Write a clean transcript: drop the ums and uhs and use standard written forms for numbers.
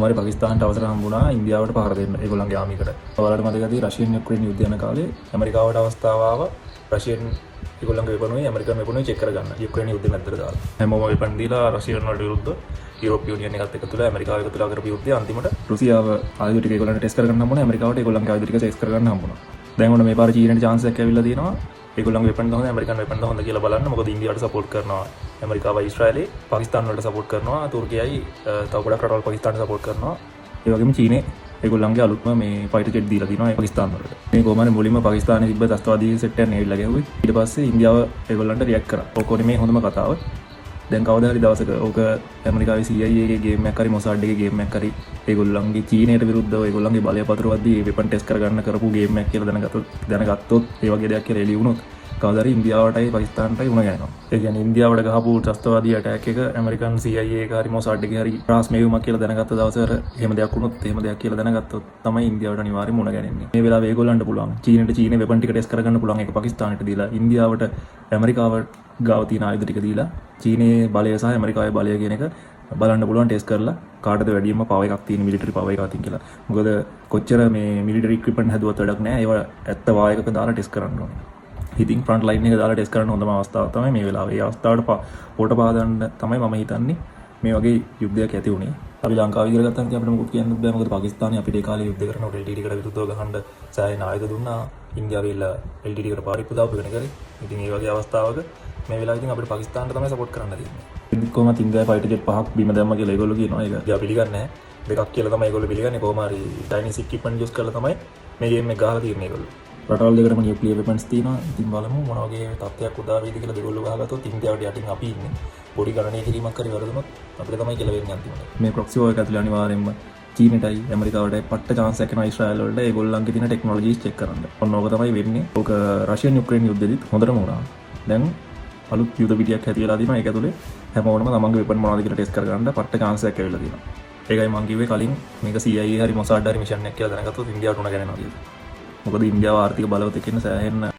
හරි පාකිස්තානට අවසර හම්බුණා ඉන්දියාවට පහර දෙන්න ඒගොල්ලන්ගේ ආමි එකට. ඔයාලට මතක ඇති රෂියන් යුක්‍රේන් යුද්ධය යන කාලේ ඇමරිකාවට අවස්ථාව ආවා රෂියන් ඒගොල්ලන්ගේ වෙපනුයි ඇමරිකන් වෙපනුයි චෙක් කරගන්න යුක්‍රේන යුද්ධෙ මැද්දට දාලා. හැමෝම වෙපන් දීලා රෂියන් වලට විරුද්ධව යුරෝපියන් යුනියන් එකත් එකතු වෙලා ඇමරිකාව එකතු වෙලා කරපු යුද්ධය අන්තිමට රුසියාව ආයුධ ටික ඒගොල්ලන්ට ටෙස්ට් කරගන්න හම්බුණා. ඇමරිකාවට ඒගොල්ලන්ගේ ආයුධ ටික ටෙස්ට් කරගන්න හම්බුණා. දැන් ඔන්න මේ පාර චීනට චාන්ස් එකක් ඇවිල්ලා තියෙනවා. ඒගොල්ලන්ගේ වෙපන් ද හොඳ ඇමරිකන් වෙපන් ද හොඳ කියලා බලන්න. මොකද ඉන්දියාවට සපෝට් කරනවා ඇමරිකාවයි ඊශ්‍රායලේ, පාකිස්තාන් වලට සපෝට් කරනවා තුර්කියයි, තව ගොඩක් රටවල් පාකිස්තානට සපෝට් කරනවා. ඒ වගේම චීනේ ඒගොල්ලන්ගේ අලුත්ම මේ ෆයිටර් ජෙට් දීලා තියෙනවා පාකිස්තාන් වලට. මේ කොහොම හරි මුලින්ම පාකිස්තානයේ තිබ්බ ත්‍රස්තවාදී සෙට් එකක් ඇවිල්ලා ගැහුවේ. ඊට පස්සේ ඉන්දියාව ඒගොල්ලන්ට රියැක්ට් කරා. ඕක නෙමෙයි හොඳම කතාව. දැන් කවදා හරි දවසක ඕක ඇමරිකාවේ CIA එකේ ගේම් එකක් හරි මොසාඩ් එකේ ගේම් එකක් හරි ඒගොල්ලන්ගේ චීනයට විරුද්ධව ඒගොල්ලන්ගේ බලය පතුරවද්දී ඒ වෙපන් ටෙස්ට් කරගන්න කරපු ගේම් එකක් කියලා දැනගත්තොත් ඒ වගේ දෙයක් කියලා එළි වුණොත් කවදා හරි ඉන්දියාවටයි පාකිස්තානටයි උණ ගැනෙනවා. ඒ කියන්නේ ඉන්දියාවට ගහපු ත්‍රස්තවාදී ඇටැක් එක ඇමරිකන් CIA එක හරි මොසාඩ් එකේ හරි රහස් මෙහෙයුමක් කියලා දැනගත්ත දවසේ අර එහෙම දෙයක් වුණොත්, එහෙම දෙයක් කියලා දැනගත්තොත් තමයි ඉන්දියාවට අනිවාර්යයෙන්ම උණ ගැනෙන්නේ. මේ වෙලාවේ ඒගොල්ලන්ට පුළුවන් චීනට චීනේ වෙපන් ටික ටෙස්ට් කරගන්න පුළුවන් ඒක පාකිස්තානට දීලා, ඉන්දියාවට ඇමරිකාව ගාව තියෙන ආයුධ ටික දීලා චීනයේ බලය සහ ඇමරිකාවේ බලය කියන එක බලන්න පුළුවන් ටෙස්ට් කරලා කාටද වැඩියෙන්ම පවර් එකක් තියෙන, මිලිටරි පවර් එකක් තියෙන කියලා. මොකද කොච්චර මේ මිලිටරි ඉක්විප්මන්ට් හැදුවත් වැඩක් නෑ. ඒවා ඇත්ත වෝර් එකක දාලා ටෙස්ට් කරන්න ඕනේ. ඉතින් ෆ්‍රන්ට් ලයින් එක දාලා ටෙස්ට් කරන්න හොඳම අවස්ථාව තමයි මේ වෙලාවේ. ඒ අවස්ථාවට පොට පාදන්න තමයි මම හිතන්නේ මේ වගේ යුද්ධයක් ඇති වුණේ. අපි ලංකාව විතර ගත්තම ඉතින් අපිට මොකුත් කියන්න බෑ. මොකද පාකිස්තානය අපිට ඒ කාලේ යුද්ධ කරනකොට LTTE එකට විරුද්ධව ගහන්න සෑහෙන ආයුධ දුන්නා. ඉන්දියාව ඇවිල්ලා LTTE එකට පාරිප්පු දාපු එකනේ කරේ. ඉතින් ඒ වගේ අවස්ථාවක මේ වෙලාවේ ඉතින් අපිට පාකිස්තානට තමයි සපෝට් කරන්න තියෙන්නේ. ඉතින් කොහොමත් ඉන්දියාවේ ෆයිටර් ජෙට් පහක් බිම දැම්ම කියලා ඒගොල්ලෝ කියනවා. ඒක ඉන්දියාව පිළිගන්නේ නැහැ. දෙකක් කියලා තමයි ඒගොල්ලෝ පිළිගන්නේ. කොහොම හරි චයිනීස් ඉක්විප්මන්ට් යූස් කරලා තමයි මේ ගේම් එක ගහලා තියෙන්නේ ඒගොල්ලෝ. රටවල් දෙකටම නියුක්ලියර් වෙපන්ස් තියෙනවා. ඉතින් බලමු මොන වගේ තත්ත්වයක් උදා වෙයිද කියලා. දෙගොල්ලෝ ගහගත්තොත් ඉන්දියාවට යටින් අපි ඉන්නේ. පොඩි ගණනය කිරීමක් හරි වැරදුනොත් අපිට තමයි කියලා වෙන්නේ අන්තිමට. මේ ප්‍රොක්සි වෝර් එක ඇතුලේ අනිවාර්යෙන්ම චීනටයි ඇමරිකාවටයි පට්ට චාන්ස් එකක් එනවා ඊශ්‍රායල් වලට ඒගොල්ලන්ගේ තියෙන ටෙක්නොලොජිස් චෙක් කරන්න. ඔන්න ඕක තමයි වෙන්නේ. ඕක රෂියන් යුක්‍රේන් යුද්ධෙදිත් හොඳටම වුණා. දැන් අලුත් යුද පිටියක් ඇති වෙලා තියෙනවා. ඒක ඇතුලේ හැමෝටම තමන්ගේ වෙපන් මොනවද කියලා ටෙස්ට් කරගන්න පට්ට චාන්ස් එකක් ඇවිල්ලා තියෙනවා. ඒකයි මං කිව්වේ කලින් මේක CIA හරි මොසාඩ් හරි මිෂන් එකක් කියලා දැනගත්තොත් ඉන්දියාවට උණ ගැනෙනවා කියලා. මොකද ඉන්දියාව ආර්ථික බලවතෙක් ඉන්න සෑහෙන්න